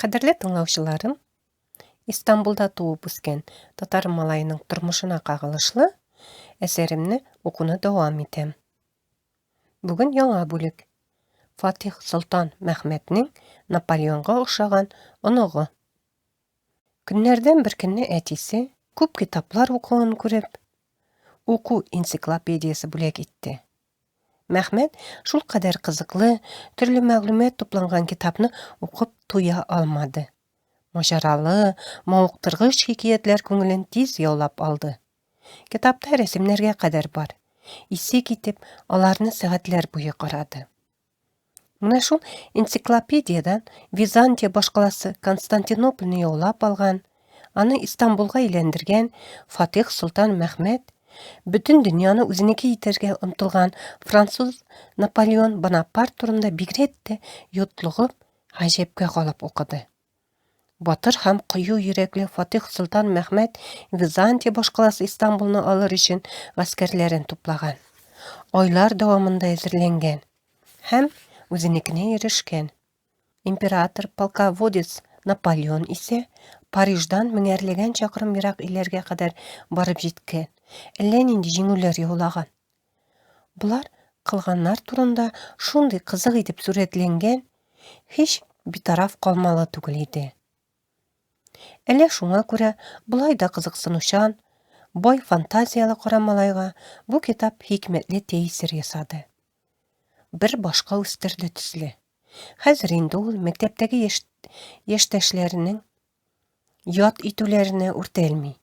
Кадерле тыңлаучыларым, Истанбулда туып үскән татар малаеның тормышына кагылышлы әсәремне укуны дәвам итәм. Бүген яңа бүлек. Фатих Солтан Мәхмәтнең Наполеонга охшаган оныгы. Көннәрдән бер көнне әтисе, күп китаплар укуын күреп, уку энциклопедиясе бүләк итте. Мәхмәт шулкадәр кызыклы, төрле мәгълүмат тупланган китапны укып туя алмады. Маҗаралы, мавыктыргыч хикәятләр күңелен тиз яулап алды. Китапта рәсемнәргә кадәр бар. Исе китеп, аларны сәгатьләр буе карады. Менә шул энциклопедиядән Византия башкаласы Константинопольне яулап алган, аны Истанбулга әйләндергән Фатих Солтан Мәхмәт, бөтен дөньяны үзенеке итәргә омтылган француз Наполеон Бонапарт турында бигрәк тә йотлыгып, гаҗәпкә калып укыды. Батыр һәм кыю йөрәкле Фатих Солтан Мәхмәт Византия башкаласы Истанбулны алыр өчен гаскәрләрен туплаган. Айлар дәвамында әзерләнгән һәм үзенекенә ирешкән. Император, полководец Наполеон исә Париждан меңәрләгән чакрым ерак илләргә кадәр барып җиткән, әллә нинди җиңүләр яулаган. Болар кылганнар турында шундый кызык итеп сурәтләнгән, һич битараф калмалы түгел иде. Әллә шуңа күрә болай да кызыксынучан, бай фантазияле кара малайга бу китап хикмәтле тәэсир ясады. Бер башка үстерде төсле. Хәзер инде ул мәктәптәге яшь, яшьтәшләренең ят итүләренә үртәлми,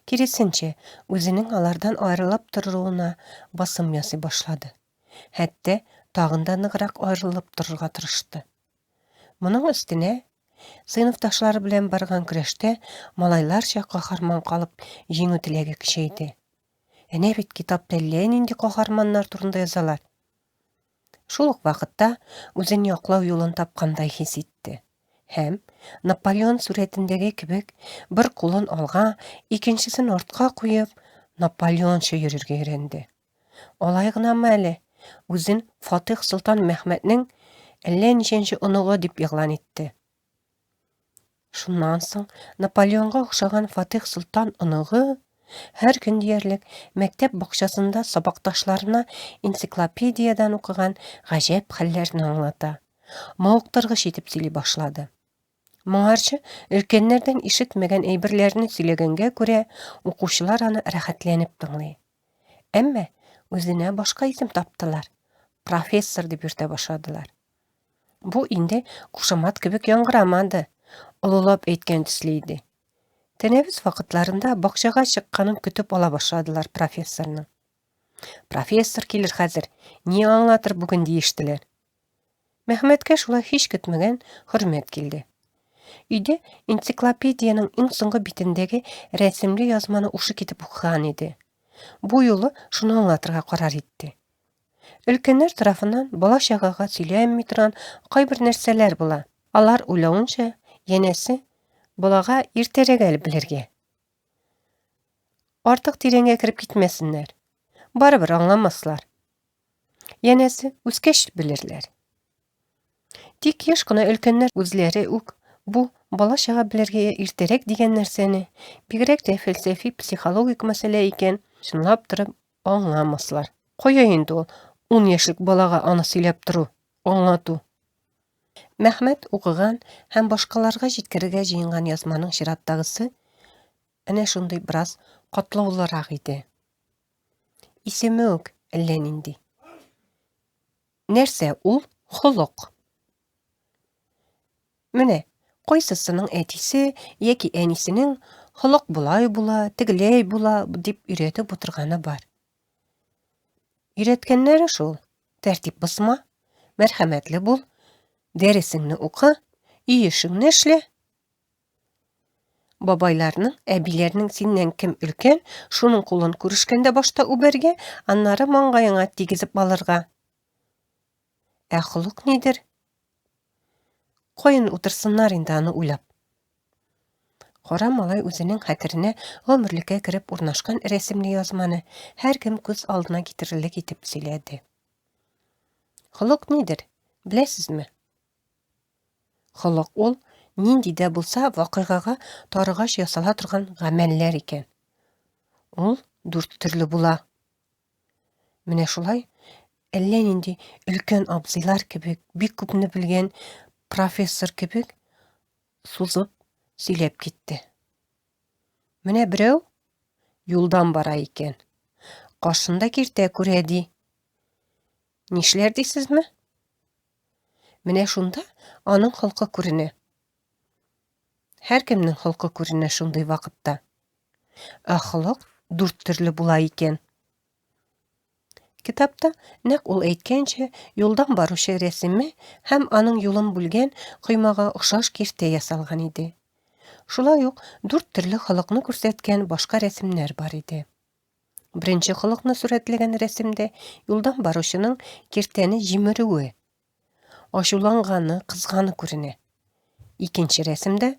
киресенчә, үзенең алардан аерылып торуына басым ясый башлады. Хәтта тагын да ныграк аерылып торырга тырышты. Моның өстенә, сыйныфташлары белән барган көрәштә малайларча каһарман калып җиңү теләге көчәйде. Әнә бит китапта әллә нинди каһарманнар турында язалар. Шул ук вакытта үзен яклау юлын тапкандай хис итте. Һәм Наполеон сурәтендәге кебек бер кулын алга, икенчесен артка куеп, Наполеонча йөрергә өйрәнде. Алай гынамы әле, үзен Фатих Солтан Мәхмәтнең әллә ничәнче оныгы дип игълан итте. Шуннан соң Наполеонга охшаган Фатих Солтан оныгы һәр көн диярлек мәктәп бакчасында сабакташларына энциклопедиядән укыган гаҗәп хәлләрне аңлата, мавыктыргыч итеп сөйли башлады. Моңарчы өлкәннәрдән ишетмәгән әйберләрне сөйләгәнгә күрә, укучылар аны рәхәтләнеп тыңлый. Әмма үзенә башка исем таптылар, профессор дип йөртә башладылар. Бу инде кушамат кебек яңгырамады, олылап әйткән төсле иде. Тәнәфес вакытларында бакчага чыкканын көтеп ала башладылар профессорның. Профессор килер хәзер, ни аңлатыр бүген диештеләр. Мәхмәткә шулай һич көтмәгән хөрмәт килде. Өйдә энциклопедиянең иң соңгы битендәге рәсемле язманы ушы китеп укыган иде. Бу юлы шуны аңлатырга карар итте. Өлкәннәр тарафыннан бала-чагага сөйләнми торган кайбер нәрсәләр була. Алар уйлавынча, янәсе, балага иртәрәк әле белергә. Артык тирәнгә кереп китмәсеннәр. Барыбер аңламаслар. Янәсе, үскәч белерләр. Тик еш кына өлкәннәр үзләре үк бу бала-чага белергә иртәрәк дигән нәрсәне, бигрәк тә фәлсәфи психологик мәсьәлә икән, чынлап торып аңламаслар. Кая инде ул ун яшьлек балага аны сөйләп тору, аңлату? Мәхмәт укыган һәм башкаларга җиткерергә җыенган язманың чираттагысы әнә шундый бераз катлаулырак иде. Исеме үк әллә нинди. Нәрсә ул холык? Менә кайсысының әтисе яки әнисенең холык болай була, тегеләй була дип өйрәтеп утырганы бар. Өйрәткәннәре шул: тәртип бозма, мәрхәмәтле бул, дәресеңне укы, өй эшеңне эшлә. Бабайларның, әбиләрнең синнән кем өлкән, шуның кулын күрешкәндә башта үбәргә, аннары маңгаеңа тигезеп алырга. Ә холык нидер? Каян утырсыннар инде аны уйлап? Кара малай үзенең хәтеренә гомерлеккә кереп урнашкан рәсемле язманы һәркем күз алдына китерерлек итеп сөйләде. Холык нидер, беләсезме? Холык ул, нинди дә булса вакыйгага тарыгач ясала торган гамәлләр икән. Ул дүрт төрле була. Менә шулай әллә нинди өлкән абзыйлар кебек, бик күпне белгән профессор кебек сузып сөйләп китте. Менә берәү юлдан бара икән. Каршында киртә күрә ди. Нишләр дисезме? Менә шунда аның холкы күренә. Һәркемнең холкы күренә шундый вакытта. Ә холык дүрт төрле була икән. Китапта нәкъ ул әйткәнчә юлдан баручы рәсеме һәм аның юлын бүлгән коймага охшаш киртә ясалган иде. Шулай ук дүрт төрле холыкны күрсәткән башка рәсемнәр бар иде. Беренче холыкны сурәтләгән рәсемдә юлдан баручының киртәне җимерүе, ачуланганы, кызганы күренә. Икенче рәсемдә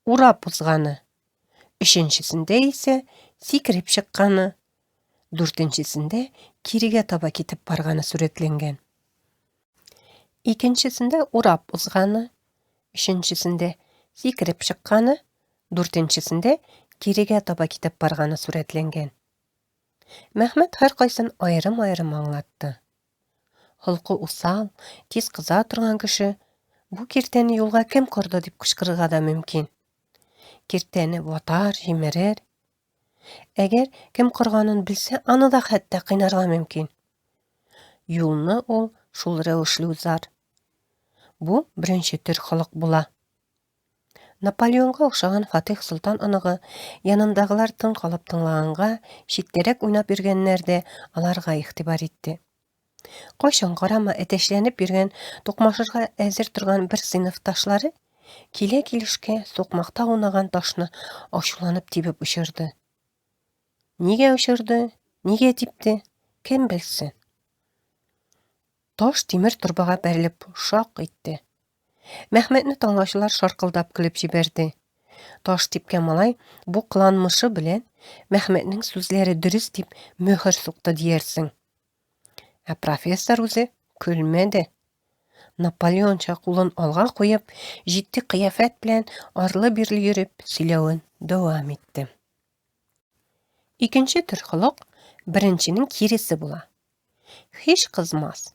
урап узганы, өченчесендә исә сикереп чыкканы, дүртенчесендә кирегә таба китеп барганы сурәтләнгән. Икенчесендә урап узганы, өченчесендә сикереп чыкканы, дүртенчесендә кирегә таба китеп барганы сурәтләнгән. Мәхмәт һәркайсын аерым-аерым аңлатты. Холкы усал, тиз кыза торган кеше бу киртәне юлга кем корды дип кычкырырга да мөмкин. Киртәне ватар, җимерер. Әгәр кем корганын белсә, аны да хәтта кыйнарга мөмкин. Юлны ул шул рәвешле узар. Бу беренче төр холык була. Наполеонга охшаган Фатих Солтан оныгы, янындагылар тын калып тыңлаганга, читтәрәк уйнап йөргәннәр дә аларга игътибар итте. Кайчан карама әтәчләнеп йөргән, тукмашырга әзер торган бер сыйныфташлары килә-килешкә сукмакта аунаган ташны ачуланып тибеп очырды. Нигә очырды, нигә типте, кем белсен. Таш тимер торбага бәрелеп шак итте. Мәхмәтне тыңлаучылар шаркылдап көлеп җибәрде. Таш типкән малай бу кыланмышы белән Мәхмәтнең сүзләре дөрес дип мөһер сукты диярсең. Ә профессор үзе көлмәде. Наполеонча кулын алга куеп, җитди кыяфәт белән арлы-бирле йөреп сөйләвен дәвам итте. Икенче төр холык беренченең киресе була. Һич кызмас,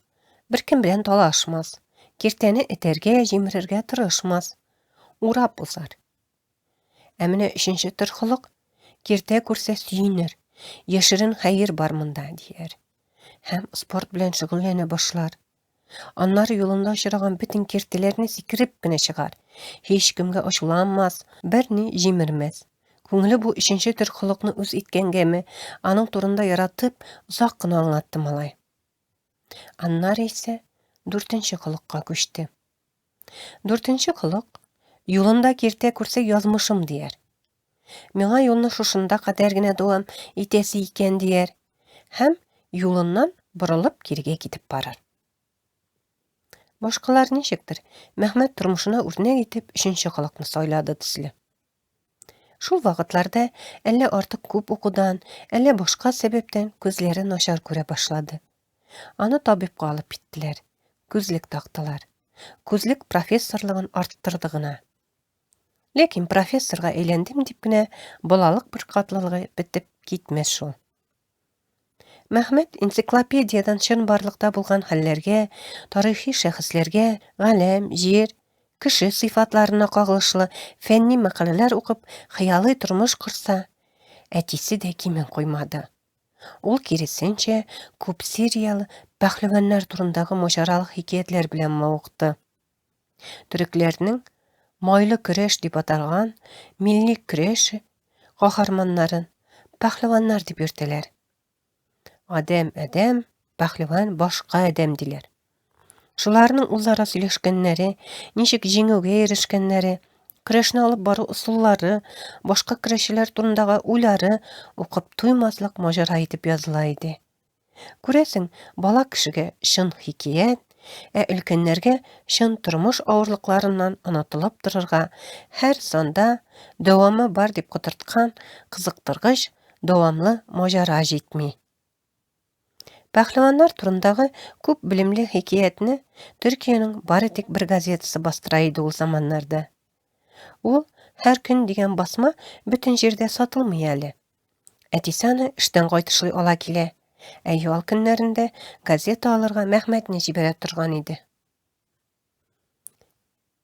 беркем белән талашмас, киртәне этәргә, җимерергә тырышмас, урап узар. Ә менә өченче төр холык киртә күрсә сөенер, яшерен хәер бар монда, дияр. Һәм спорт белән шөгыльләнә башлар. Аннары юлында очраган бөтен киртәләрне сикереп кенә чыгар. Һичкемгә ачуланмас, берни җимермәс. Күңеле бу өченче төр холыкны үз иткәнгәме, аның турында яратып, озак кына аңлатты малай. Аннары исә дүртенче холыкка күчте. Дүртенче холык, юлында киртә күрсә язмышым дияр. Миңа юлны шушында кадәр генә дәвам итәсе икән дияр һәм юлыннан борылып кирегә китеп барыр. Башкалар ничектер, Мәхмәт тормышына үрнәк итеп өченче холыкны сайлады төсле. Шул вакытларда әллә артык күп укудан, әллә башка сәбәптән күзләре начар күрә башлады. Аны табибка алып киттеләр. Күзлек тактылар. Күзлек профессорлыгын арттырды гына. Ләкин профессорга әйләндем дип кенә балалык беркатлылыгы бетеп китмәс шул. Мәхмәт энциклопедиядән чынбарлыкта булган хәлләргә, тарихи шәхесләргә, галәм, җир, кеше сыйфатларына кагылышлы фәнни мәкаләләр укып, хыялый тормыш корса, әтисе дә кимен куймады. Ул, киресенчә, күп серияле пәһлевәннәр турындагы маҗаралы хикәятләр белән мавыкты. Төрекләрнең майлы көрәш дип аталган милли көрәш каһарманнарын пәһлеваннар дип йөртәләр. Адәм адәм, пәһлеван башка адәм диләр. Шуларның үзара сөйләшкәннәре, ничек җиңүгә ирешкәннәре, көрәшне алып бару ысуллары, башка көрәшчеләр турындагы уйлары укып туймаслык маҗара итеп языла иде. Күрәсең, бала кешегә чын хикәят, ә өлкәннәргә чын тормыш авырлыкларыннан онытылып торырга һәр санда дәвамы бар дип котырткан кызыктыргыч, дәвамлы маҗара җитми. Пәһлеваннар турындагы күп белемле хикәятне Төркиянең бары тик бер газетасы бастыра иде ул заманнарда. Ул һәр көн дигән басма бөтен җирдә сатылмый әле. Әтисе аны эштән кайтышлый ала килә, ә ял көннәрендә газета алырга Мәхмәтне җибәрә торган иде.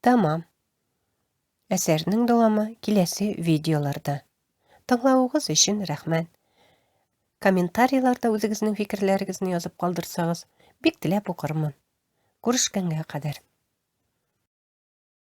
Тәмам. Әсәрнең дәвамы киләсе видеоларда. Тыңлавыгыз өчен рәхмәт. Комментарийларда үзегезнең фикерләрегезне язып калдырсагыз, бик теләп укырмын. Күрешкәнгә кадәр.